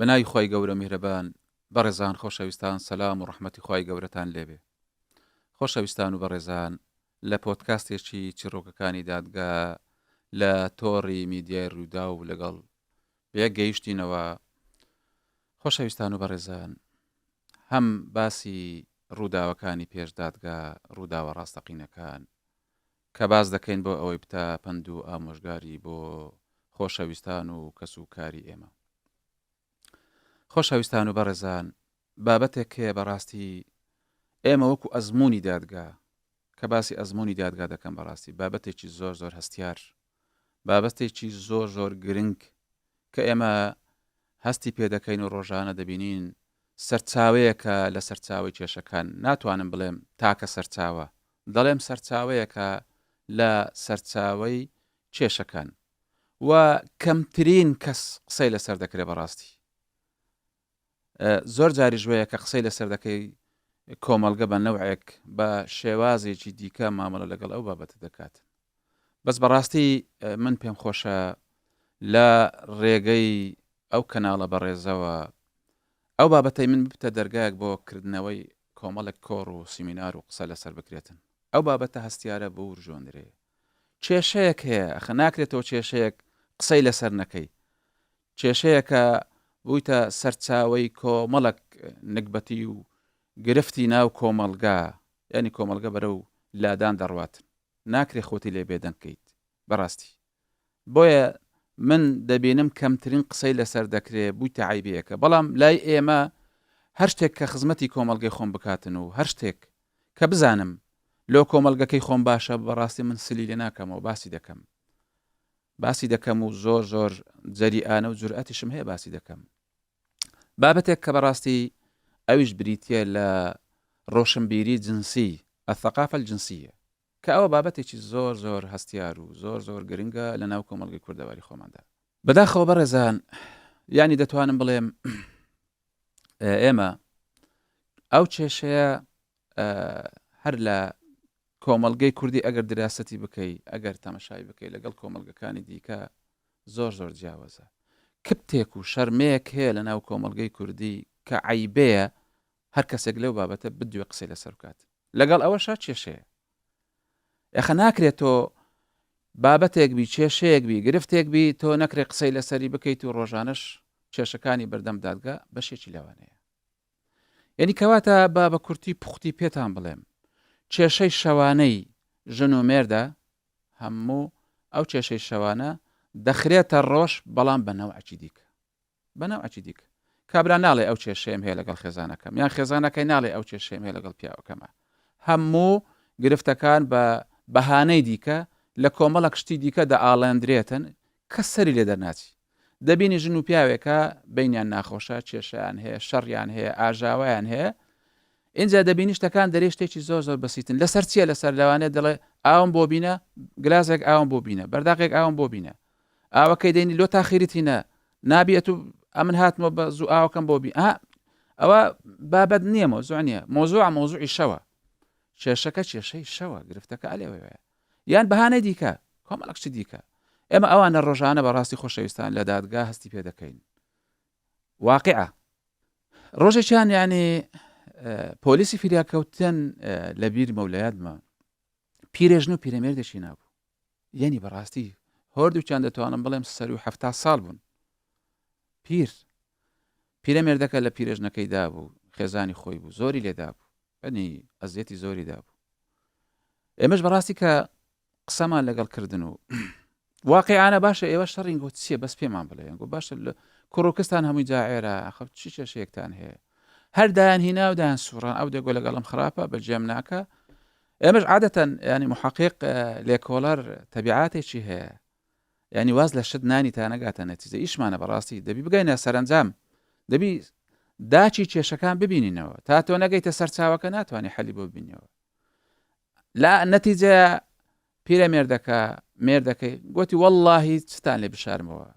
بە ناوی خوای گەورە میهرەبان بەڕێزان خۆشەویستان سەلام و ڕەحمەتی خوای گەورەتان لێبێ خۆشەویستان و بەڕێزان لە پۆدکاستێکی چیڕۆکەکانی دادگا لە تۆڕی میدیای ڕوودا و لەگەڵ بەیەک گەیشتینەوە خۆشەویستان و بەڕێزان هەم باسی ڕووداوەکانی پێش دادگا ڕووداوە ڕاستەقینەکان کە باس دەکەین بۆ ئەوەی بتە پەند و ئامۆژگاری بۆ خۆشەویستان و کەس و کاری ئێمە. خۆشەویستان و بەڕێزان بابەتێک هەیە بەڕاستی ئێمە وەکو ئەزمموی دادگا کە باسی ئەزمموی دادگا دەکەم بەڕاستی بابەتێکی زۆر زۆر هەستیار بابەتێکی زۆر زۆر گرنگ کە ئێمە هەستی پێدەکەین و ڕۆژانە دەبینین سەرچاوەیەکە لە سەرچاوەی کێشەکان ناتوانم بڵێم تاکە سەرچاوە دەڵێم سەرچاوەیەکە لە سەرچاوەی کێشەکان و کەمترین کەس قسەی لەسەر دەکرێت بەڕاستی زۆر جاریش وەیە کە قسەی لەسەر دەکەی کۆمەڵگە بە نەوعێک بە شێوازێکی دیکە مامەڵە لەگەڵ ئەو بابەتە دەکات بەس بەڕاستی من پێم خۆشە لە ڕێگەی ئەو کەناڵە بەڕێزەوە ئەو بابەتەی من ببتە دەرگایەک بۆ کردنەوەی کۆمەڵێک کۆڕ و سیمینار و قسە لەسەر بکرێتن ئەو بابەتە هەستیارە بورژۆنرێ کێشەیەک هەیە ئەخە ناکرێتەوە کێشەیەک قسەی لەسەر نەکەی کێشەیەکە بوویتە سەرچاوەی کۆمەڵک نگبەتی و گرفتی ناو کۆمەڵگا یعنی کۆمەڵگە بەرەو لادان دەڕوات ناکرێ خۆتی لێ بێدەنگ کەیت بەڕاستی بۆیە من دەبینم کەمترین قسەی لەسەر دەکرێ بوویتە عەیبەیەکە بەڵام لای ئێمە هەر شتێک کە خزمەتی کۆمەڵگەی خۆم بکاتن و هەر شتێک کە بزانم لۆ کۆمەڵگەکەی خۆم باشە بەڕاستی من سلی لێ ناکەمەوە باسی دەکەم باسی دەکەم و زۆر زۆر جەریئانە و جورئەتیشم هەیە باسی دەکەم بابەتێک کە بەڕاستی ئەویش بریتە لە ڕۆشنبیری جنسی الثقافە الجنسیە کە ئەوە بابەتێکی زۆر زۆر هەستیار و زۆر زۆر گرنگە لە ناو کۆمەڵگەی کوردەواری خۆماندا. بەداخەوە بەڕێزان یانی دەتوانم بڵێم ئێمە ئەو کێشەیە هەر لە کۆمەڵگەی کوردی ئەگەر دراسەتی بکەی ئەگەر تەمەشای بکەی لەگەڵ کۆمەڵگەکانی دیکە زۆر زۆر جیاوازە کپتێک و شەرمەیەک هەیە لە ناو کۆمەڵگەی کوردی کە عیبەیە هەر کەسێک لەو بابەتە بدوێ قسەی لەسەر بکات لەگەڵ ئەوەشا کێشەیە یاخە ناکرێت تۆ بابەتێک بی کێشەیەک بی گرفتێک بی تۆ نەکرێت قسەی لەسەری بکەیت و ڕۆژانەش کێشەکانی بەردەم دادگا بەشێکی لەوانەیە یعنی کەواتە با بە کورتی پوختی پێتان بڵێم کێشەی شەوانەی ژن و مێردە هەموو ئەو کێشەی شەوانە دەخرێتە ڕۆژ بەڵام بە نەوعکی دیکە بە نەوعەکی دیکە. کابرا ناڵێ ئەو کێشەیەم هەیە لەگەڵ خێزانەکەم یان خێزانەکەی ناڵێ ئەو کێشەیەم هەیە لەگەڵ پیاوەکەمە. هەموو گرفتەکان بە بەهانەی دیکە لە کۆمەڵێک شتی دیکە دەئاڵێندرێتن کەس سەری لێ دەرناچی. دەبینی ژن و پیاوێکە بەینیان ناخۆشە، کێشەیان هەیە، شەڕیان هەیە، ئاژاوەیان هەیە. ئینجا دەبینی شتەکان دەرێ شتێکی زۆر زۆر بەسیتن. لەسەر چییە؟ لەسەر لەوانەیە دەڵێ ئاوم بۆ بینە، گلاسێک ئاوم بۆ بینە، بەرداقێک ئاوم بۆ بینە. ئاوەکەی دەینی لۆ تاخیرت هینە نابی ئەتو ئەمن هاتمەوە بە زوو ئاوەکەم بۆ بی ئا ئەوە بابەت نییە مۆزوع نییە مۆزوع مۆزوعی شەوە کێشەکە کێشەی شەوە گرفتەکە ئەلێوەیە یان بەهانەی دیکە کۆمەڵک شتی دیکە ئێمە ئەوانە ڕۆژانە بەڕاستی خۆشەویستان لە دادگا هەستی پێ دەکەین واقعە ڕۆژێکیان یعنی پۆلیسی فریاکەوتن لە بیر مەولایەتمە پیرێژن و پیرەمێردێکی نابوو یەنی بەڕاستی هەردووکیان دەتوانم بڵێم سەروی حەفتا ساڵ بوون پیر پیرە مێردەکە لە پیرێژنەکەی دابوو خێزانی خۆی بوو زۆری لێدابوو ئەنی ئەزیەتی زۆری دابوو ئێمەش بەڕاستی کە قسەمان لەگەڵ کردن و واقعانە باشە ئێوە شەڕین گۆ چییە بەس پێمان بڵێن گۆ باشە لە کوڕۆکستان هەمووی جاعێرە خەڵ چی کێشەیەکتان هەیە هەر دایان هینا و دایان سوڕان ئەو دەگۆ لەگەڵم خراپە بەجێم ناکە ئێمەش عادەتەن یانی محەقیق لێکۆڵەر تەبیعاتێکی هەیە یانی واز لە شت نانی تا نەگاتە نەتیجە ئیشمانە بەڕاستی دەبی بگەینە سەرەنجام دەبی داچی کێشەکان ببینینەوە تا تۆ نەگەیتە سەرچاوەکە ناتوانانی حەلی بۆ ببینەوە لا نەتیجە پیرە مێردەکە مێردەکەی گوتی واللهی چتان لێ بشارمەوە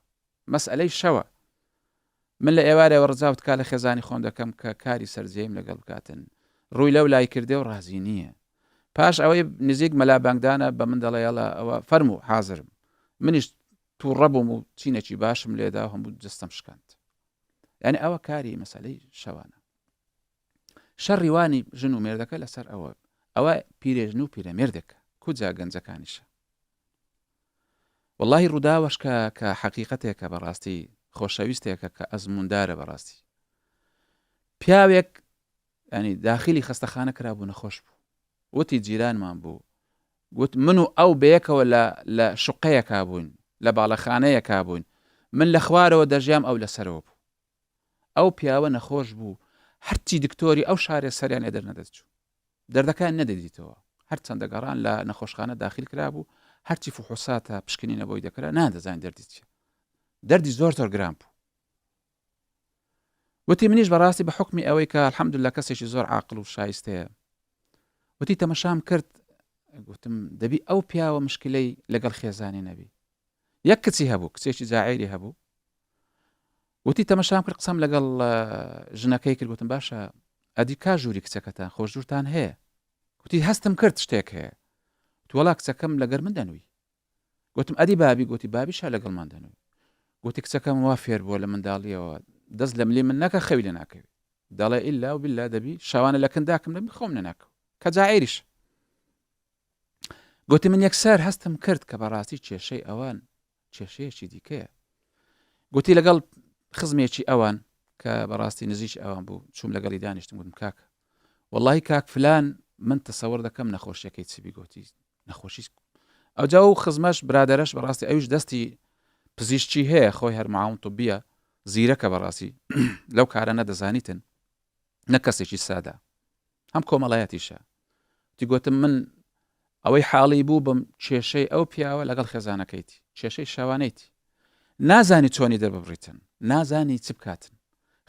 مەسئەلەی شەوە. من لە ئێوارێوە ڕجا و تکا لە خێزانی خۆم دەکەم کە کاری سەرجێیم لەگەڵ بکاتن. ڕووی لەو لای کردێ و ڕازی نییە. پاش ئەوەی نزیک مەلا بانگدانە بە من دەڵێ یەڵا ئەوە فەرموو حازرم. منیش تووڕە بووم و چینێکی باشم لێدا و هەموو جەستەم شکاند. یعنی ئەوە کاری مەسەلەی شەوانە. شەڕی وانی ژن و مێردەکە لەسەر ئەوە ئەوە پیرێژن و پیرەمێردێکە کوجا گەنجەکانیشە وەڵاهی ڕووداوەش کە کە حەقیقەتێکە بەڕاستی خۆشەویستێکە کە ئەزموندارە بەڕاستی پیاوێک ینی داخلی خەستەخانە کرابوو نەخۆش بوو وتی جیرانمان بوو گوت من و ئەو بەیەکەوە لە لە شقەیەکا بووین لە باڵەخانەیەکا بووین من لە خوارەوە دەژیام ئەو لەسەرەوە بوو ئەو پیاوە نەخۆش بوو هەرچی دکتۆری ئەو شارێ سەریان لێ دەرنەدەچوو دەردەکان نەدەدیتەوە هەرچەندە گەڕان لە نەخۆشخانە داخل کرابوو هەرچی فحوساتە پشکنینە بۆی دەکرا نادەزانین دەردی چیە دەردی زۆر زۆر گران بوو وتی منیش بەڕاستی بە حکمی ئەوەی کە الحەمدللە کەسێکی زۆر عاقل و شایستەیە وتی تەمەشام کرد گوتم دەبی ئەو پیاوە مشکلەی لەگەڵ خێزانی نەبی یەک کچی هەبوو کچێکی جاعێری هەبوو وتی تەمەشام کرد قسەم لەگەڵ ژنەکەی کرد گوتم باشە ئەدی کا ژووری کچەکەتان خۆش ژوورتان هەیە گوتی هەستم کرد شتێک هەیە توەڵا کچەکەم لەگەر من دەنووی گوتم ئەدی بابی گوتی بابیشا لەگەڵمان دەنووی گوتی کچەکەم وا فێر بووە لە منداڵیەوە دەست لە ملی من نەکە خەوی لە ناکەوی دەڵێ ئیلا و بیلا دەبی شەوانە لە کنداکم دەبی خۆم نەناکەو کە جاعێریش گوتی من یەکسەر هەستم کرد کە بەڕاستی کێشەی ئەوان کێشەیەکی دیکەیە گوتی لەگەڵ خزمێکی ئەوان کە بەڕاستی نزیکی ئەوان بوو چوم لەگەڵی دانیشتم گوتم کاک واللهی کاک فلان من تەسەوەر دەکەم نەخۆشیەکەی چی بی گوتی نەخۆشی ئەوجا و خزمەش برادەرەش بەڕاستی ئەویش دەستی پزیشکی هەیە خۆی هەر معاون طبیە زیرەکە بەڕاستی لەو کارە نەدەزانیتن نە کەسێکی سادە هەم کۆمەڵایەتیشە تی گوتم من ئەوەی حاڵی بوو بم کێشەی ئەو پیاوە لەگەڵ خێزانەکەیتی کێشەی شەوانەیتی نازانی چۆنی دەرببڕیتن نازانی چ بکاتن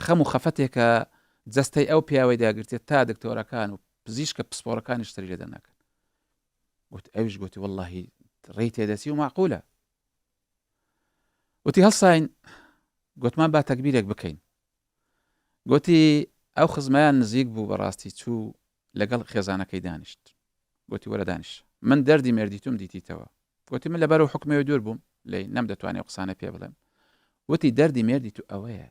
خەم و خەفەتێکە جەستەی ئەو پیاوەی داگرتێت تا دکتۆرەکان و پزیشکە پسپۆڕەکانی شتری لێ دەناکەن گوت ئەویش گوتی واللهی ڕێی تێدەچی و معقولە وتی هەڵساین گوتمان با تەکبیرێک بکەین گوتی ئەو خزمەیان نزیک بوو بەڕاستی چوو لەگەڵ خێزانەکەی دانیشت گوتی وەرە دانیش من دەردی مێردی توم دیتیتەوە گوتی من لەبەر و حکمەوە دوور بووم لی نەمدەتوانێ و قسانە پێ بڵێم وتی دەردی مێردی تو ئەوەیە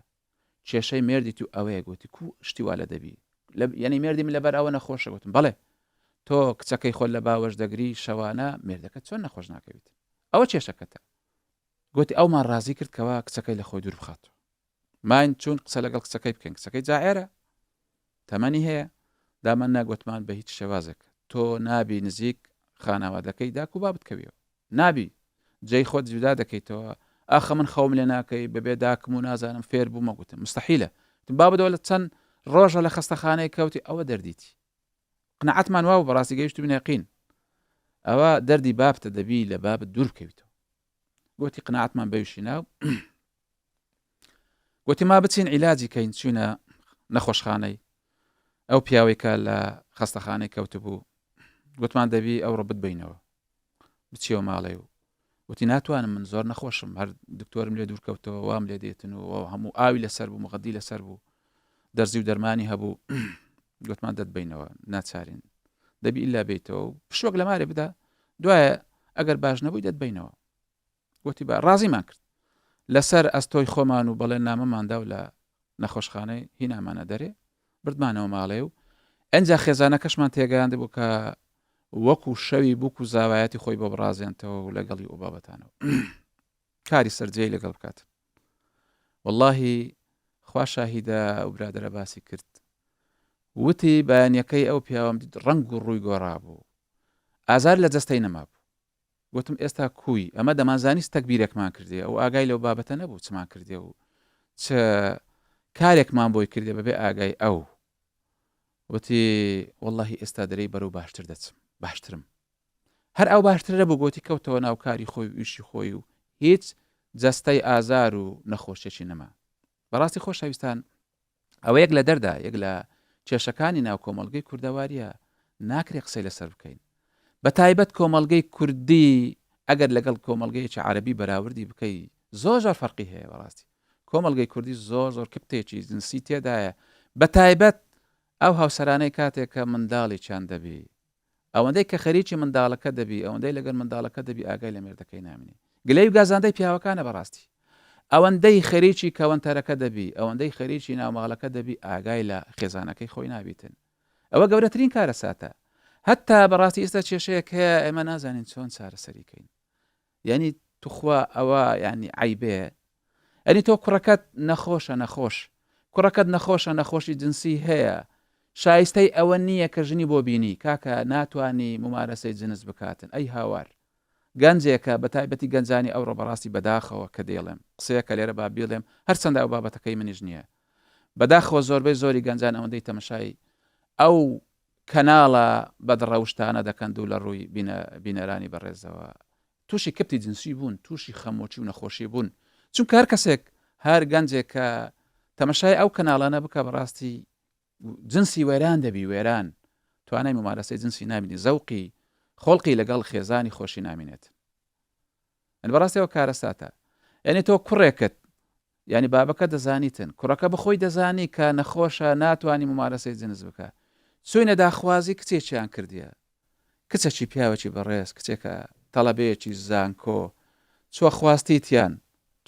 کێشەی مێردی تو ئەوەیە گوتی کو شتی وا لە دەبی یعنی مێردی من لەبەر ئەوە نەخۆشە گوتم بەڵێ تۆ کچەکەی خۆت لە باوەش دەگری شەوانە مێردەکە چۆن نەخۆش ناکەویت ئەوە کێشەکەتە گوتی ئەومان ڕازی کرد کەوا کچەکەی لە خۆی دوور بخاتەوە ماین چوون قسە لەگەڵ کچەکەی بکەین کچەکەی جاعێرە تەمەنی هەیە دامان ناگوتمان بە هیچ شێوازێک تۆ نابی نزیک خانەوادەکەی داک و بابت کەویەوە نابی جێی خۆت جودا دەکەیتەوە ئاخە من خەوم لێ ناکەی بەبێ داکم و نازانم فێر بوومە گوتم مستحیلە بابدەوە لە چەند ڕۆژە لە خەستەخانەی کەوتی ئەوە دەردیتی قناعەتمان وابوو بەڕاستی گەیشتبینە یەقین ئەوە دەردی بابتە دەبی لە بابت دوور بکەویتەوە گوتی قناعەتمان بەویشی ناو گوتی ما بچین عیلاجی کەین چوینە نەخۆشخانەی ئەو پیاوەی کە لە خەستەخانەی کەوتبوو گوتمان دەبی ئەو ڕبت بینەوە بچیەوە ماڵێ و وتی ناتوانم من زۆر نەخۆشم هەر دکتۆرم لێ دوورکەوتەوە وام لێ دێتن و هەموو ئاوی لەسەر بوو مغەدی لەسەر بوو دەرزی و دەرمانی هەبوو گوتمان دەتبینەوە ناچارین دەبی ئللا بیتەوە و پشوەک لە مارێ بدا دوایە ئەگەر باش نەبووی دەتبینەوە گوتی بە ڕازیمان کرد لەسەر ئەستۆی خۆمان و بەڵێن نامەماندا و لە نەخۆشخانەی هینامانە دەرێ بردمانەوە ماڵێ و ئەجا خێزانەکەشمان تێگەیاند بوو کە وەکو شەوی بووک و زاوایەتی خۆی بۆ بڕازێنتەوە و لەگەڵی ئەو بابەتانەوە کاری سەرجێی لەگەڵ بکات واللهی خوا شاهیدە ئەو برادرە باسی کرد وتی بەیانەکەی ئەو پیاوەم دیت ڕەنگ و ڕووی گۆڕا بوو ئازار لە جەستەی نەمابوو گوتم ئێستا کوی ئەمە دەمانزانی تەگبیرێکمان کردێ ئەو ئاگای لەو بابەتە نەبوو چمان کردێ و چ کارێکمان بۆی کردێ بەبێ ئاگای ئەو وتی واللهی ئێستا دەرەی بەرەو باشتر دەچم باشترم هەر ئەو باشتر نەبوو گۆتی کەوتەوە ناو کاری خۆی و ئیشی خۆی و هیچ جەستەی ئازار و نەخۆشیەکی نەما بەڕاستی خۆشەویستان ئەوە یەک لە دەردا یەک لە کێشەکانی ناو کۆمەڵگەی کوردەواریە ناکرێ قسەی لەسەر بکەین بە تایبەت کۆمەڵگەی کوردی ئەگەر لەگەڵ کۆمەڵگەیەکی عەربی بەراوردی بکەی زۆر زۆر فەرقی هەیە بەڕاستی کۆمەڵگەی کوردی زۆر زۆر کپتێکی جنسی تێدایە بە تایبەت ئەو هاوسەرانەی کاتێک کە منداڵێکیان دەبی ئەوەندەی کە خەریکی منداڵەکە دەبی ئەوەندەی لەگەر منداڵەکە دەبی ئاگای لە مێردەکەی نامینی گلەی و گازاندەی پیاوەکانە بەڕاستی. ئەوەندەی خەریکی کەوەنتەرەکە دەبی، ئەوەندەی خەریکی ناوماڵەکە دەبی ئاگای لە خێزانەکەی خۆی نابیتن. ئەوە گەورەترین کارەساتە. هەتا بەڕاستی ئێستا کێشەیەک هەیە ئێمە نازانین چۆن چارەسەری کەین. یعنی توخوا ئەوە یعنی عیبەیە. ئەنی تۆ کوڕەکەت نەخۆشە نەخۆش. کوڕەکەت نەخۆشە نەخۆشی جنسی هەیە. شایستەی ئەوە نییە کە ژنی بۆ بینی. کاکە ناتوانی ممارەسەی جنس بکاتن. ئەی هاوار. گەنجێکە بەتایبەتی گەنجانی ئەوڕۆ بەڕاستی بەداخەوە کە دەیڵێم قسەیەکە لێرە با بیڵێم هەرچەندە ئەو بابەتەکەی منیش نییە بەداخەوە زۆربەی زۆری گەنجان ئەوەندەی تەمەشای ئەو کەناڵە بەدڕەوشتانە دەکەن دوو لە ڕووی بینەرانی بەڕێزەوە تووشی کپتی جنسی بوون تووشی خەمۆکی و نەخۆشی بوون چونکە هەر کەسێک هەر گەنجێک کە تەمەشای ئەو کەناڵانە بکە بەڕاستی جنسی وێران دەبی وێران توانای ممارەسەی جنسی نامینی زەوقی خۆڵقی لەگەڵ خێزانی خۆشی نامینێت ئەن بەڕاستەوە کارەساتە یعنی تۆ کوڕێکت یعنی بابەکە دەزانیتن کوڕەکە بەخۆی دەزانی کە نەخۆشە ناتوانانی ممارەسەی جنس بکە چوینە داخوازی کچێکیان کردیە کچەکی پیاوەکی بەڕێز کچێکە تەڵەبەیەکی زانکۆ چوە خواستیتیان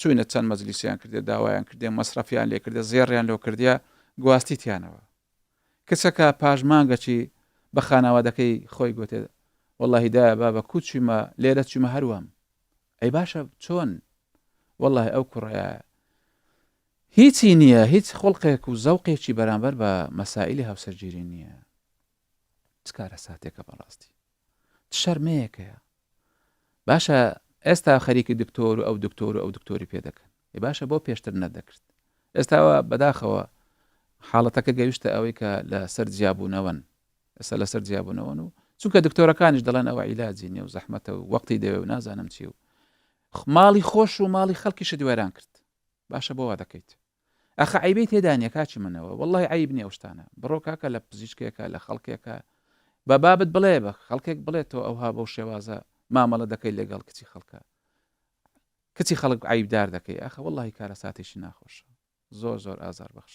چوینە چەند مەجلیسیان کردێ داوایان کردێ مەسرەفیان لێ کردێ زێڕیان لۆ کردیە گواستیتیانەوە کچەکە پاش مانگەکی بە خانەوادەکەی خۆی گوتێ وەڵاهی دایە بابە کو چویمە لێرە چویمە هەروام ئەی باشە چۆن وەڵاهی ئەو کوڕەیە هیچی نییە هیچ خڵقێک و زەوقێکی بەرامبەر بە مەسائلی هاوسەرگیری نییە چ کارەساتێکە بەڕاستی چ شەرمەیەکەیە باشە ئێستا خەریکی دکتۆر و ئەو دکتۆر و ئەو دکتۆری پێ دەکەن ێ باشە بۆ پێشتر نەدەکرد ئێستاوە بەداخەوە حاڵەتەکە گەیشتە ئەوەی کە لەسەر جیابوونەوەن ئێستا لەسەر جیابوونەوەن و چونکە دکتۆرەکانیش دەڵێن ئەوە عیلاجی نیە و زەحمەتە و وەختی دەوێ و نازانم چی و ماڵی خۆش و ماڵی خەڵکیشت وێران کرد باشە بۆ وا دەکەیت ئەخە عەیبەی تێدا نیە کاکی منەوە وەڵڵاهی عەیب نیە ئەو شتانە بڕۆ کاکە لە پزیشکێکە لە خەڵکێکە بە بابت بڵێ بە خەڵکێک بڵێ تۆ ئەوها بەو شێوازە مامەڵە دەکەی لەگەڵ کچی خەڵکە کچی خەڵک عیبدار دەکەی ئەخە وەڵڵاهی کارەساتێکی ناخۆشە زۆر زۆر ئازار بەخش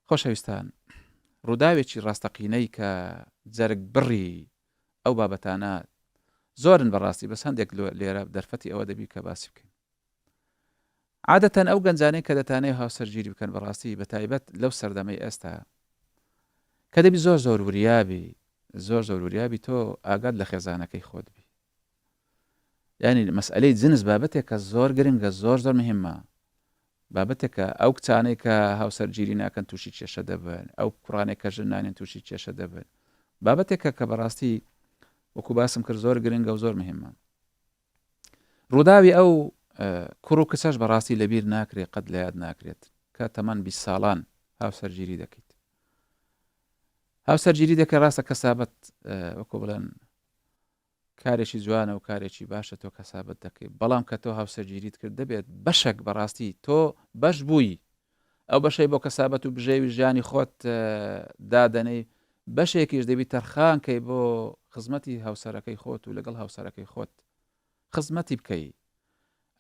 خۆشەویستان ڕووداوێکی ڕاستەقینەی کە جەرگ بڕی ئەو بابەتانە زۆرن بەڕاستی بەس هەندێک لێرە دەرفەتی ئەوە دەبی کە باسی بکەین عادەتەن ئەو گەنجانەی کە دەتانەوێت هاوسەرگیری بکەن بەڕاستی بەتایبەت لەو سەردەمەی ئێستا کە دەبی زۆر زۆر وریابی زۆر زۆر وریابی تۆ ئاگات لە خێزانەکەی خۆت بی یعنی مەسئلەی جنس بابەتێکە زۆر گرنگە زۆر زۆر مهمە بابەتێکە ئەو کچانەی کە هاوسەرگیری ناکەن تووشی کێشە دەبن ئەو کوڕانێک کە ژن نانێن تووشی کێشە دەبن بابەتێکە کە بەڕاستی وەکو باسم کرد زۆر گرنگە و زۆر مهمە ڕووداوی ئەو کوڕ و کچەش بەڕاستی لەبیر ناکرێت قەت لە یاد ناکرێت کە تەمەن 20 ساڵان هاوسەرگیری دەکەیت هاوسەرگیری دەکەی ڕاستە کەسابەت وەکو بڵێن کارێکی جوانە و کارێکی باشە تۆ کەسابەت دەکەی بەڵام کە تۆ هاوسەرگیریت کرد دەبێت بەشێک بەڕاستی تۆ بەش بووی ئەو بەشەی بۆ کەسابەت و بژێوی ژیانی خۆت دادەنێی، بەشێکیش دەبی تەرخان کەی بۆ خزمەتی هاوسەرەکەی خۆت و لەگەڵ هاوسەرەکەی خۆت خزمەتی بکەی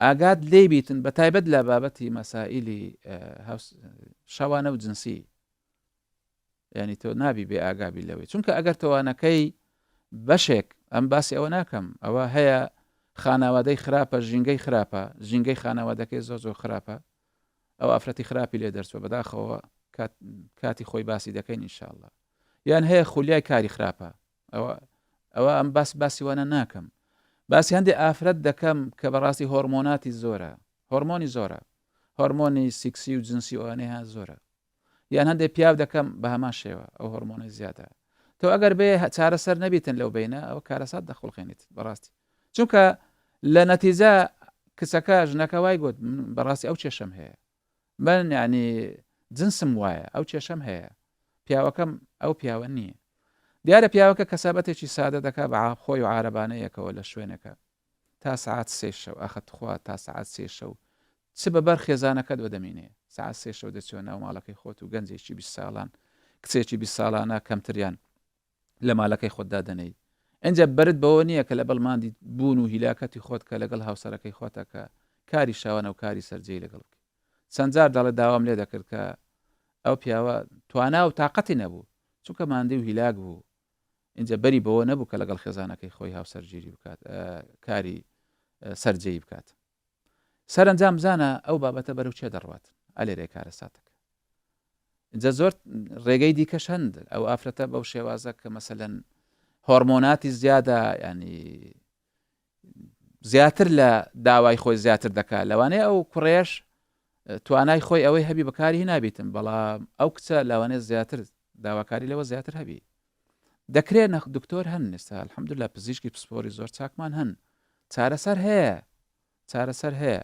ئاگات لێی بیتن بە تایبەت لە بابەتی مەسائیلی شەوانە و جنسی یعنی تۆ نابی بێ ئاگابی لەوەی چونکە ئەگەر تۆوانەکەی بەشێک ئەم باسی ئەوە ناکەم ئەوە هەیە خانەوادەی خراپە ژینگەی خراپە ژینگەی خانەوادەکەی زۆر زۆر خراپە ئەو ئافرەتی خراپی لێ دەرچوە بەداخەوە کاتی خۆی باسی دەکەین ئینشاءاللە یان هەیە خولیای کاری خراپە ئەوە ئەوە ئەم باس باسی وانە ناکەم باسی هەندێک ئافرەت دەکەم کە بەڕاستی هۆرمۆناتی زۆرە هۆرمۆنی زۆرە هۆرمۆنی سیکسی و جنسی ئەوانەی ها زۆرە یان هەندێک پیاو دەکەم بە هەمان شێوە ئەو هۆرمۆنەی زیادە تۆ ئەگەر بێ چارەسەر نەبیتن لەو بینە ئەو کارەسات دەخڵقێنیت بەڕاستی چونکە لە نەتیجە کچەکە ژنەکە وای گوت بەڕاستی ئەو کێشەم هەیە من یعنی جنسم وایە ئەو کێشەم هەیە پیاوەکەم ئەو پیاوە نییە دیارە پیاوەکە کەسابەتێکی سادە دەکا بە خۆی و عارەبانەیەکەوە لە شوێنەکە تا سەعات سێ شەو ئاخە تخوا تا سەعات سێ شەو چ بە بەر خێزانەکەت وە دەمینێ سەعات سێ شەو دەچیەوە ناو ماڵەکەی خۆت و گەنجێکی 20 ساڵان کچێکی 20 ساڵانە کەمتریان لە مالەکەی خۆت دادەنێی ئینجا بەرت بەوە نییە کە لەبەڵ ماندی بوون و هیلاکەتی خۆت کە لەگەڵ هاوسەرەکەی خۆتە کە کاری شەوانە و کاری سەرجێی لەگەڵ بکەی چەند جار دەڵێ داوام لێ دەکرد کە ئەو پیاوە توانا و تاقەتی نەبوو چونکە ماندی و هیلاک بوو ئینجا بەری بەوە نەبوو کە لەگەڵ خێزانەکەی خۆی هاوسەرگیری بکات کاری سەرجێی بکات. سەرەنجام بزانە ئەو بابەتە بەرەو چێ دەڕوات ئەلێرێ کارەساتەکە جا زۆر ڕێگەی دیکەش هەند ئەو ئافرەتە بەو شێوازە کە مەسەلەن هۆرمۆناتی زیادە ینی زیاتر لە داوای خۆی زیاتر دەکات لەوانەیە ئەو کوڕێش توانای خۆی ئەوەی هەبی بەکاری نابیتن بەڵام ئەو کچە لەوانەیە زیاتر داواکاری لەوە زیاتر هەبی دەکرێت نەخ دکتۆر هەن ئێستا الحمدلله پزیشکی پسپۆری زۆر چاکمان هەن چارەسەر هەیە چارەسەر هەیە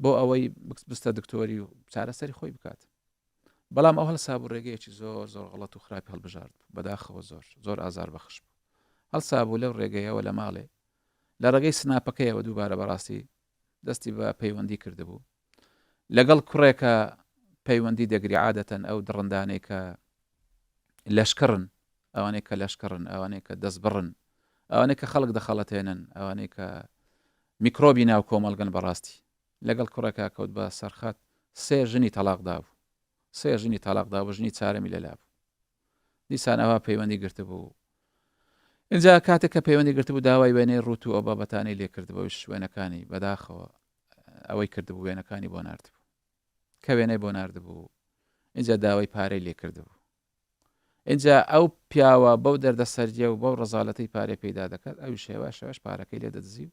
بۆ ئەوەی بستە دکتۆری و چارەسەری خۆی بکات بەڵام ئەو هەڵسابوو ڕێگەیەکی زۆر زۆر غەڵەت و خراپی هەڵبژارد بوو بەداخەوە زۆر زۆر ئازار بەخش بوو هەڵسابوو لەو ڕێگەیەوە لە ماڵێ لە ڕێگەی سناپەکەیەوە دووبارە بەڕاستی دەستی بە پەیوەندی کردبوو لەگەڵ کوڕێکە پەیوەندی دەگری عادەتەن ئەو دڕندانەی کە لەشکڕن ئەوانەی کە لەشکڕن ئەوانەی کە دەستبڕن ئەوانەی کە خەڵک دەخەڵەتێنن ئەوانەی کە میکرۆبی ناو کۆمەڵگەن بەڕاستی لەگەڵ کوڕێکا کەوت بە سەرخەت سێ ژنی تەڵاق دابوو سێ ژنی تەڵاق دابوو ژنی چارەمی لەلا بوو دیسان ئەوە پەیوەندی گرتبوو اینجا کاتێک کە پەیوەندی گرتبوو داوای وێنەی ڕوت و ئەو بابەتانەی لێ کردبوو شوێنەکانی بەداخەوە ئەوەی کردبوو وێنەکانی بۆ ناردبوو کە وێنەی بۆ ناردبوو اینجا داوای پارەی لێ کردبوو ئینجا ئەو پیاوە بەو دەردەسەریە و بەو ڕەزالەتەی پارەی پەیدا دەکات ئەویش هێواش هێواش پارەکەی لێ دەدزی و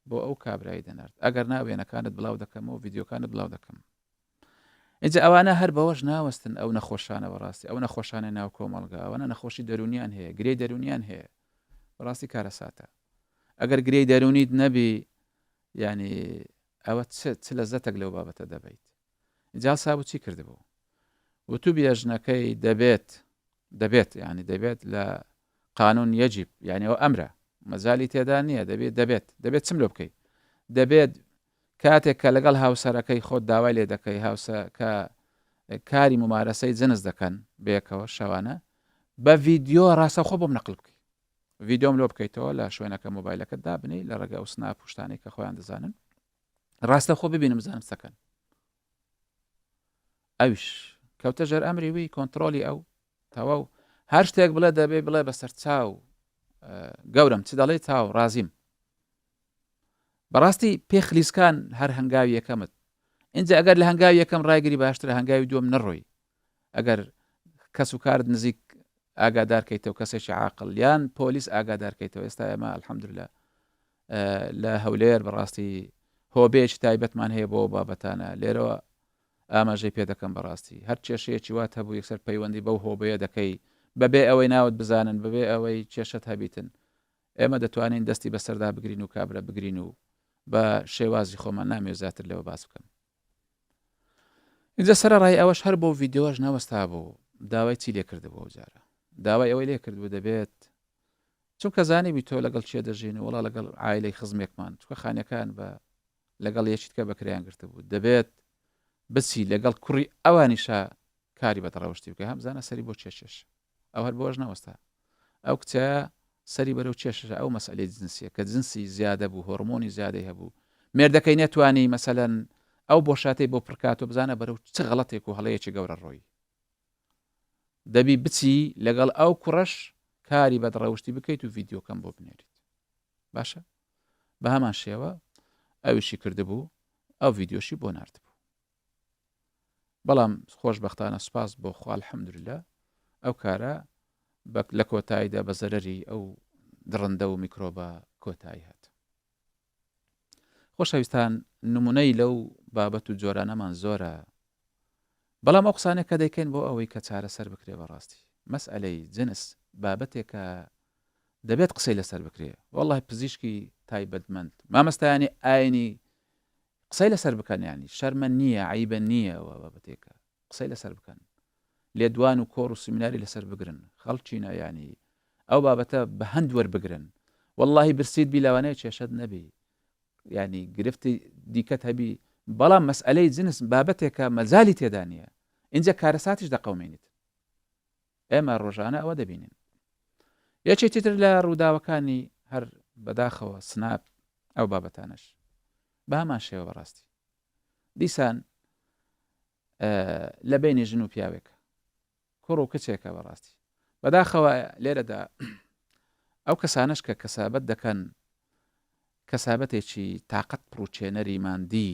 بۆ ئەو کابرای دەنارد ئەگەر نا وێنەکانت بڵاو دەکەمەوە ڤیدیۆکانت بڵاو دەکەم ئینجا ئەوانە هەر بەوەش ناوەستن ئەو نەخۆشانە بەڕاستی ئەو نەخۆشانە ناو کۆمەڵگا ئەوانە نەخۆشی دەرونیان هەیە گرێی دەرونیان هەیە بەڕاستی کارەساتە ئەگەر گرێی دەرونیت نەبی یعنی ئەوە چ چ لەزەتێک لەو بابەتە دەبیت جا سابو چی کردبوو وتوبیە ژنەکەی دەبێت دەبێت یعنی دەبێت لە قانون یەجیب یعنی ئەو ئەمرە مەجالی تێدا نییە دەبێت دەبێت دەبێت چم لۆ بکەی دەبێت کاتێک کە لەگەڵ هاوسەرەکەی خۆت داوای لێ دەکەی هاوسە کە کاری ممارەسەی جنس دەکەن بێکەوە شەوانە بە ڤیددیو ڕاستەخۆ بۆم نەقل بکەی ڤیددیۆم لۆ بکەیتەوە لە شوێنەکە مۆبایلەکە دابنی لە ڕێگە ئەو سناپ شتانەی کە خۆیان دەزانن ڕاستە خۆ ببینم بزانم چەکەن ئەویش کەوتە ژێر ئەمری وی کۆنتترۆلی ئەو تەواو هەر شتێک بڵێ دەبێ بڵێ بەسەر چاو گەورم چ دەڵێ تاو ڕازیم بەڕاستی پێخلیسکان هەر هەنگاوی یەکەمت اینجا ئەگەر لە هەنگاوی یەکەم ڕایگری باشترە هەنگاوی دووەم نەڕۆی ئەگەر کەس و کارت نزیک ئاگادار کەیتەوە کەسێکی عاقڵ یان پۆلیس ئاگادار کەیتەوە ئێستا ئێمە الحمدلله لە هەولێر بەڕاستی هۆبەیەکی تایبەتمان هەیە بۆ بابەتانە لێرەوە ئاماژەی پێ دەکەم بەڕاستی هەر کێشەیەکی وات هەبوو یەکسەر پەیوەندی بەو هۆبەیە دەکەی بەبێ ئەوەی ناوت بزانن بەبێ ئەوەی کێشەت هەبیتن ئێمە دەتوانین دەستی بەسەردا بگرین و کابرا بگرین و بە شێوازی خۆمان نامێ زیاتر لەوە باس بکەم ئینجا سەرەڕای ئەوەش هەر بۆ ڤیدیۆش نەوەستا بوو داوای چی لێ کردبوو ئەو جارە داوای ئەوەی لێ کردبوو دەبێت چونکە زانیبی تۆ لەگەڵ چێ دەژین وڵا لەگەڵ عایلەی خزمێکمان چکە خانەکان بە لەگەڵ یەکیتکە بەکریان گرتبوو دەبێت بچی لەگەڵ کوڕی ئەوانیشە کاری بەدڕەوشتی بکە هەمزانە سەری بۆ چێشێش ئەو هەر بەوەش نەوەستا. ئەو کچە سەری بەرەو کێشە ئەو مەسئەلەی جنسیە کە جنسی زیادە بوو هۆرمۆنی زیادەی هەبوو مێردەکەی نەتوانی مەسەلەن ئەو بۆشاتەی بۆ پڕکاتەوە بزانە بەرەو چ غەڵەتێک و هەڵەیەکی گەورە ڕۆی دەبی بچی لەگەڵ ئەو کوڕەش کاری بەدڕەوشتی بکەیت و ڤیددیوکەم بۆ بنێریت باشە بە هەمان شێوە ئەویشی کردبوو ئەو ڤیددیۆشی بۆ نردبوو بەڵام خۆشبەختانە سوپاس بۆ خوا الحمدللە ئەو کارە لە کۆتاییدا بە زەرەری ئەو دڕندە و میکرۆبە کۆتایی هات. خۆشەویستان نمونەی لەو بابەت و جۆرانەمان زۆرە بەڵام ئەو قسانە کە دەیکەین بۆ ئەوەی کە چارەسەر بکرێ بەڕاستی مەسئلەی جنس بابەتێکە دەبێت قسەی لەسەر بکرێ والله پزیشکی تایبەتمەند مامەستایانی ئاینی قسەی لەسەر بکەن یانی شەرمە نییە عەیبە نییە ئەوە بابەتێکە قسەی لەسەر بکەن لێدوان و کۆڕ و سیمیناری لەسەر بگرن خەڵکینە یانی ئەو بابەتە بە هەند وەربگرن واللهی برسیت بی لەوانەیە کێشەت نەبی یانی گرفتی دیکەت هەبی بەڵام مەسئلەی جنس بابەتێکە مەجالی تێدا نییە اینجا کارەساتیش دەقەومێنیت ئێمە ڕۆژانە ئەوە دەبینین یەکێکی تر لە ڕووداوەکانی هەر بەداخەوە سناپ ئەو بابەتانەش بە هەمان شێوە بەڕاستی دیسان لە بینی ژن و پیاوێک کوڕ و کچێکە بەڕاستی بەداخەوە لێرەدا ئەو کەسانش کە کەسابەت دەکەن. کەسابەتێکی تاقەت پڕوچێنەری ماندی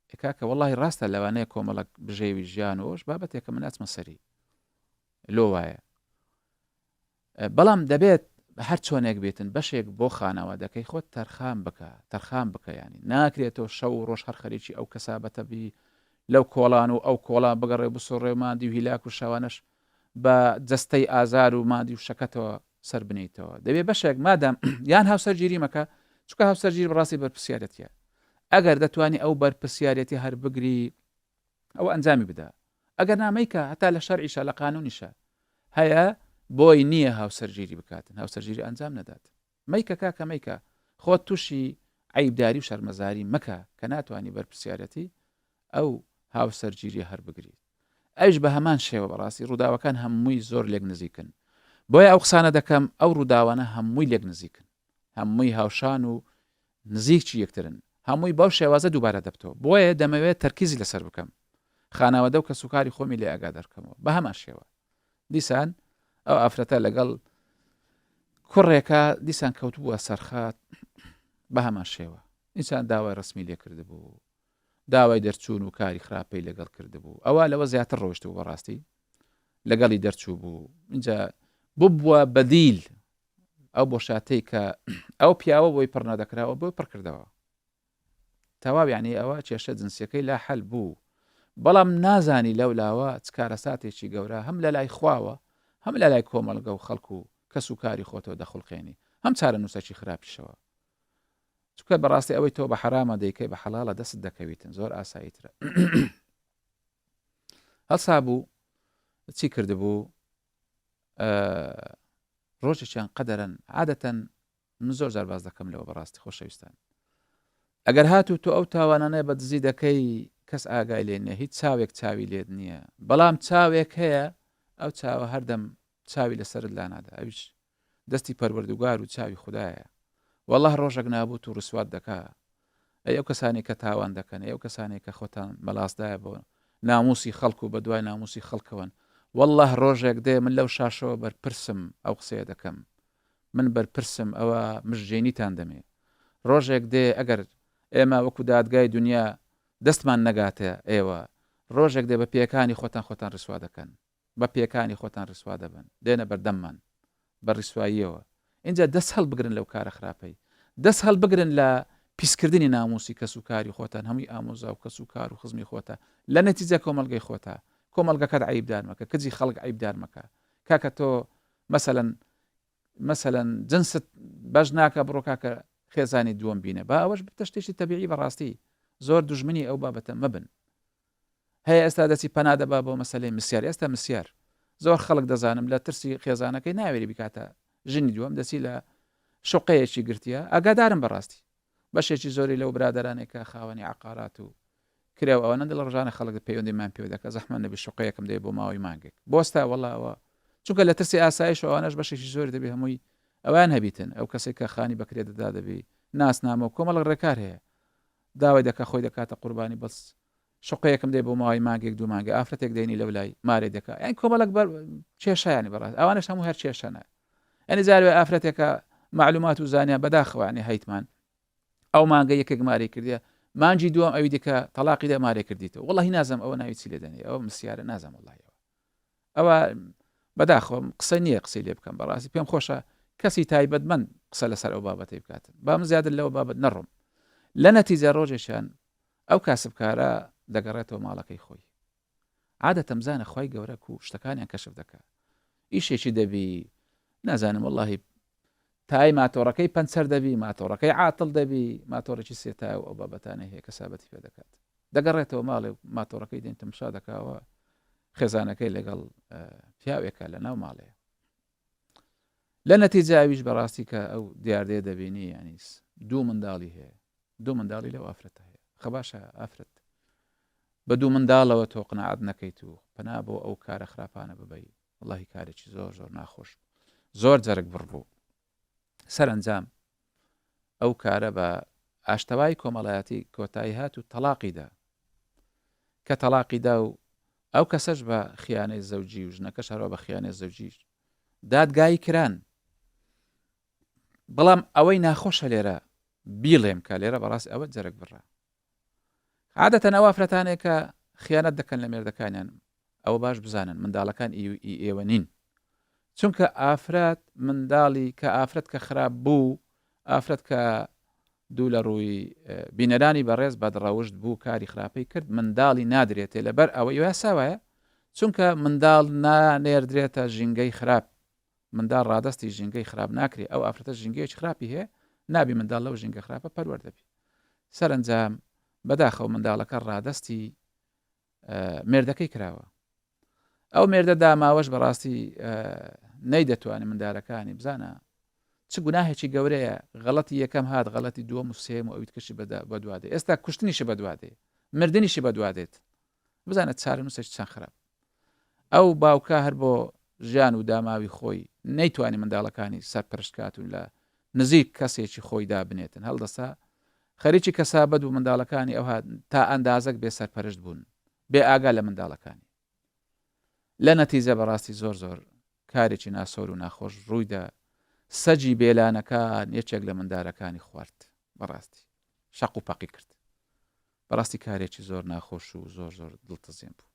ئێ کاکە وەڵاهی ڕاستە لەوانەیە کۆمەڵک بژێوی ژیان و ئەوش بابەتێکە من ناچمە سەری لۆ وایە بەڵام دەبێت هەر چۆنێک بێتن بەشێک بۆ خانەوادەکەی خۆت تەرخان بکە تەرخان بکە ینی ناکرێت تۆ شەو و ڕۆژ هەر خەریکی ئەو کەسابەتە بی لەو کۆڵان و ئەو کۆڵان بگەڕێ بسڕێ و مادی و هیلاک و شەوانەش بە جەستەی ئازار و مادی و شەکەتەوە سەر بنیتەوە دەبێ بەشێک مادام یان هاوسەرگیری مەکە چونکە هاوسەرگیر بەڕاستی بەرپرسیارەتیە ئەگەر دەتوانی ئەو بەرپرسیارەتی هەر بگری ئەوە ئەنجامی بدە ئەگەر نا مەیکە هەتا لە شەرعیشە لە قانونیشە هەیە بۆی نییە هاوسەرگیری بکاتن هاوسەرگیری ئەنجام نەدات مەیکە کاکە مەیکە خۆت تووشی عیبداری و شەرمەزاری مەکە کە ناتوانانی بەرپرسیارەتی ئەو هاوسەرگیری هەر بگریت ئەویش بە هەمان شێوە بەڕاستی ڕووداوەکان هەمووی زۆر لێک نزیکن بۆیە ئەو قسانە دەکەم ئەو ڕووداوانە هەمووی لێک نزیکن هەمووی هاوشان و نزیکی یەکترن هەمووی بەو شێوازە دووبارە دەبتەوە بۆیە دەمەوێت تەرکیزی لەسەر بکەم خانەوادە و کەسوکاری خۆمی لێ ئاگادار بکەمەوە بە هەمان شێوە دیسان ئەو ئافرەتە لەگەڵ کوڕێکە دیسان کەوتبووە سەرخات بە هەمان شێوە ئینسان داوای ڕسمی لێ کردبوو داوای دەرچوون و کاری خراپەی لەگەڵ کردبوو ئەوە لەوە زیاتر ڕۆشت و بەڕاستی لەگەڵی دەرچوو بوو اینجا ببووە بەدیل ئەو بۆشاتەی کە ئەو پیاوە بۆی پڕ نەدەکراوە بۆی پڕکردەوە تەواو یعنی ئەوە کێشە جنسیەکەی لا حەل بوو بەڵام نازانی لەو لاوە چ کارەساتێکی گەورە هەم لە لای خواوە هەم لە لای کۆمەڵگە و خەڵک و کەس و کاری خۆتەوە دەخولقێنی هەم چارەنووسەکی خراپیشەوە چونکە بەڕاستی ئەوەی تۆ بە حەرامە دەیکەی بە حەڵاڵە دەست دەکەویتن زۆر ئاساییترە هەڵسا بوو چی کردبوو ڕۆژێکیان قەدەرەن عادەتەن من زۆر جار باز دەکەم لەوە بەڕاستی خۆشەویستان ئەگەر هاتوو تۆ ئەو تاوانانە بە دزی دەکەی کەس ئاگای لێ نییە هیچ چاوێک چاوی لێت نییە بەڵام چاوێک هەیە ئەو چاوە هەردەم چاوی لەسەرت لانادا ئەویش دەستی پەروەردوگار و چاوی خودایە واللە ڕۆژەک نابوت و ڕسوات دەکا ئەی ئەو کەسانەی کە تاوان دەکەن ئەی ئەو کەسانەی کە خۆتان مەلاسدایە بۆ ناموسی خەڵک و بەدوای ناموسی خەڵکەوەن واللە ڕۆژێک دێ من لەو شاشەوە بەرپرسم ئەو قسەیە دەکەم من بەرپرسم ئەوە مژجێنیتان دەمێ ڕۆژێک دێ ئەگەر ئێمە وەکو دادگای دنیا دەستمان نەگاتە ئێوە ڕۆژێک دێ بە پێکانی خۆتان خۆتان ڕسوا دەکەن بە پێکانی خۆتان ڕیسوا دەبن دێنە بەردەممان بە ڕیسواییەوە ئینجا دەست هەڵبگرن لەو کارە خراپەی دەست هەڵبگرن لە پیسکردنی ناموسی کەس و کاری خۆتان هەمووی ئامۆزا و کەس و کار و خزمی خۆتە لە نەتیجە کۆمەڵگەی خۆتە کۆمەڵگەکەت عەیبدار مەکە کجی خەڵک عەیبدار مەکە کاکە تۆ مەسەلەن مەسەلەن جنست بەش ناکە بڕۆ کاکە خێزانی دووەم بینە با ئەوەش بتە شتێکی تەبیعی بەڕاستی زۆر دوژمنی ئەو بابەتە مەبن هەیە ئێستا دەچی پەنا دەبا بۆ مەسەلەی مسیار ئێستا مسیار زۆر خەڵک دەزانم لە ترسی خێزانەکەی ناوێری بکاتە ژنی دووەم دەچی لە شوقەیەکی گرتیە ئاگادارم بەڕاستی بەشێکی زۆری لەو برادەرانێک کە خاوەنی عقارات و کرێ و ئەوەنە لە ڕژانە خەڵک پەیوەندیمان پێ دەکە زەحمە نەبی شوقەیەکم دەی بۆ ماوەی مانگێک بۆستا وەڵاوە چونکە لە ترسی ئاسایش و ئەوانەش بەشێکی زۆری دەبی هەمووی ئەوان هەبیتن ئەو کەسێک کە خانی بەکرێ دەدا دەبی ناسنامە و کۆمەڵک ڕێکار هەیە داوای دەکا خۆی دەکاتە قوربانی بەس شقەیەکم دێ بۆ ماوەی مانگێک دوو مانگە ئافرەتێک دێنی لەو لای مارێ دەکا یان کۆمەڵک بەر کێشایانی بەڕاست ئەوانش هەموو هەر کێشەنە ئەنی جارێ ئافرەتێکە معلومات و زانیا بەداخەوانی هەیتمان ئەو مانگە یەکێک ماری کردیە مانجی دووەم ئەوی دیکە تەلاقی دە مارێ کردیتەوە وەڵی نازم ئەوە ناوی چی لێ دەنێ ئەوە مسیارە نازم وەڵی ئەوە بەداخەوە قسە نییە قسەی لێ بکەم بەڕاستی پێم خۆشە کەسی تایبەتمەند قسە لەسەر ئەو بابەتەی بکات با من زیاتر لەوە بابەت نەڕۆم لە نەتیجە ڕۆژێکیان ئەو کاسبکارە دەگەڕێتەوە ماڵەکەی خۆی عادەتەم زانە خی گەورە و شتەکانیان کەشف دەکا ئیشێکی دەبی نازانم واللهی تای ماتۆڕەکەی پەنچەر دەبی ماتۆڕەکەی عاتڵ دەبی ماتۆڕێکی سێتای و ئەو بابەتانە هەیە کەسابەتی پێ دەکات دەگەڕێتەوە ماڵێ و ماتۆڕەکەی دێن تەمشا دەکاوە خێزانەکەی لەگەڵ پیاوێکە لە ناو ماڵێ لە نەتیجە ئەویش بەڕاستی کە ئەو دیاردەیە دەبینی ینیس دوو منداڵی هەیە دوو منداڵی لەو ئافرەتە هەیە خەباشە ئافرەت بە دوو منداڵەوە تۆ قناعەت نەکەیت و پەنا بۆ ئەو کارە خراپانە ببەی وەڵاهی کارێکی زۆر زۆر ناخۆش زۆر جەرگ بڕ بوو سەرەنجام ئەو کارە بە ئاشتەوای کۆمەڵایەتی کۆتایی هات و تەلاقی دا کە تەلاقی دا و ئەو کەسەش بە خیانەی زەوجی و ژنەکەش هەروە بە خیانەی زەوجیش دادگایی کران بەڵام ئەوەی ناخۆشە لێرە. بیڵێم کە لێرە بەڕاستی ئەوە جەرگ بڕە. عادەتەن ئەو ئافرەتانەیە کە خیانەت دەکەن لە مێردەکانیان ئەوە باش بزانن منداڵەکان ئی ئێوە نین چونکە ئافرەت منداڵی کە ئافرەت کە خراپ بوو ئافرەت کە دوو لە ڕووی بینەرانی بەڕێز بەدڕەوشت بوو کاری خراپەی کرد منداڵی نادرێتێ لەبەر ئەوە یاسا وایە چونکە منداڵ نانێردرێتە ژینگەی خراپ منداڵ ڕادەستی ژینگەی خراپ ناکرێ، ئەو ئافرەتە ژینگەیەکی خراپی هەیە، نابی منداڵ لەو ژینگە خراپە پەروەردە بی. سەرەنجام بەداخەوە منداڵەکە ڕادەستی مێردەکەی کراوە. ئەو مێردە داماوەش بەڕاستی نەیدەتوانی مندالەکانی بزانە چ گوناهێکی گەورەیە غەڵەتی یەکەم هات غەڵەتی دووەم و سێم و ئەویتکەشی بەدوادێ ئێستا کوشتنیشی بەدوادێ مردنیشی بەدوادێت بزانە چارەنووسێکی چەند خراپ. ئەو باوکە هەر بۆ ژیان و داماوی خۆی نەیتوانی منداڵەکانی سەرپەرشت کات و لە نزیک کەسێکی خۆی دابنێتن هەڵدەسا خەریکی کەسابەت بوو منداڵەکانی ئەوها تا ئەندازەک بێ سەرپەرشت بوون بێ ئاگا لە منداڵەکانی لە نەتیجە بەڕاستی زۆر زۆر کارێکی ناسۆر و ناخۆش ڕوویدا سەگی بێلانەکان یەکێک لە مندارەکانی خوارد بەڕاستی شەق و پەقی کرد بەڕاستی کارێکی زۆر ناخۆش و زۆر زۆر دڵتەزێن بوو.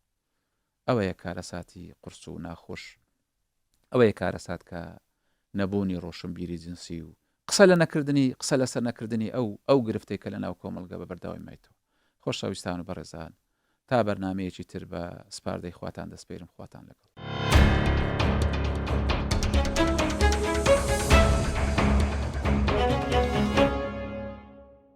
ئەوەیە کارەساتی قورس و ناخۆش. ئەوەیە کارەسات کە نەبوونی ڕۆشنبیری جنسی و قسە لە نەکردنی قسە لەسەر نەکردنی ئەو ئەو گرفتەی کە لە ناو کۆمەڵگە بە بەردەوامی مایتەوە. خۆشەویستان و بەڕێزان تا بەرنامەیەکی تر بە سپاردەی خواتان دەسپێرم خواتان لەگەڵ.